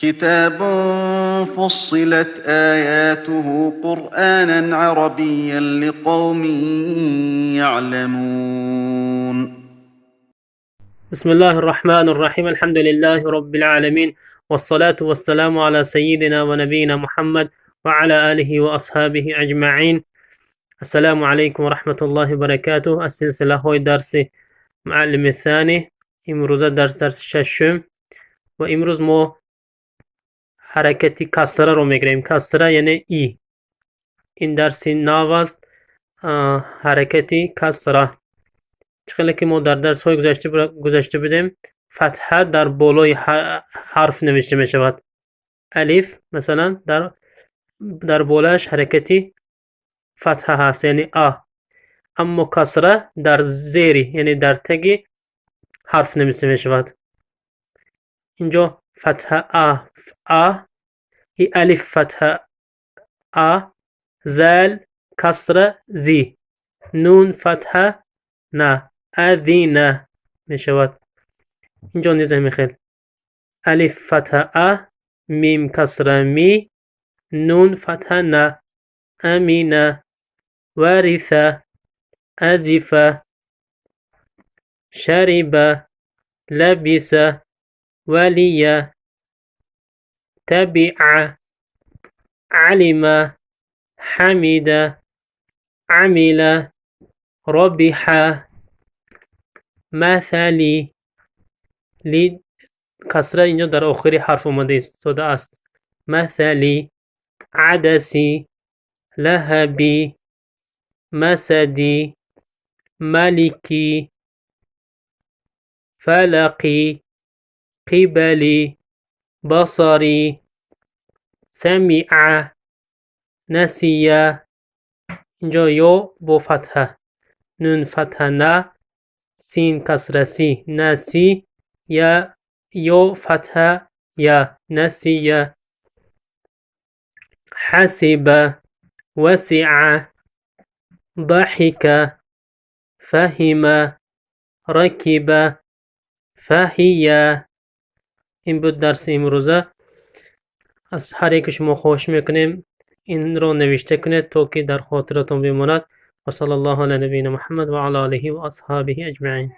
كتاب فصلت آياته قرآنا عربيا لقوم يعلمون. بسم الله الرحمن الرحيم. الحمد لله رب العالمين، والصلاة والسلام على سيدنا ونبينا محمد وعلى آله وأصحابه أجمعين. السلام عليكم ورحمة الله وبركاته. السلسلة هوی درس معلم الثاني، امروز درس ششم و امروز ما حرکتی کسره رو میگیریم. کسره یعنی ای. این درس نو است، حرکتی کسره. چقدر که ما در درس های گذشته بودیم، فتحه در بالای حرف نوشته می شود. الف مثلا در بالایش حرکتی فتحه هست، یعنی آ. اما کسره در زیری، یعنی در تگی حرف نوشته می شود. اینجا فتحه آ، آ، ای الف فتحه آ، ذال کسره ذی، نون فتحه نه، اذینه می شود. اینجا نیز همین خیل الف فتحه آ، میم کسره می، نون فتحه نه، امینه، ورث، ازف، شرب، لبس، ولی، تبع، علم، حمد، عمل، ربح، مثلی. لی کسره اینجا در آخری حرف آمده ایستاده است. مثلی، عدسی، لهبی، مسدی، ملکی، فلقی، قبلی، بصری، سمع، نسیه. اینجا یا با فتحه، نون فتحه نه، سین کسره سی، نسی، یا، یا فتحه یا، نسیه، حسب، وسع، ضحك، فهم، رکب، فهی. این بود درس امروزه. از هر یک شما خواهش میکنیم این رو نوشته کنید تا که در خاطرتون بماند. و صلی الله علی نبینا محمد و علی آله و اصحابه اجمعین.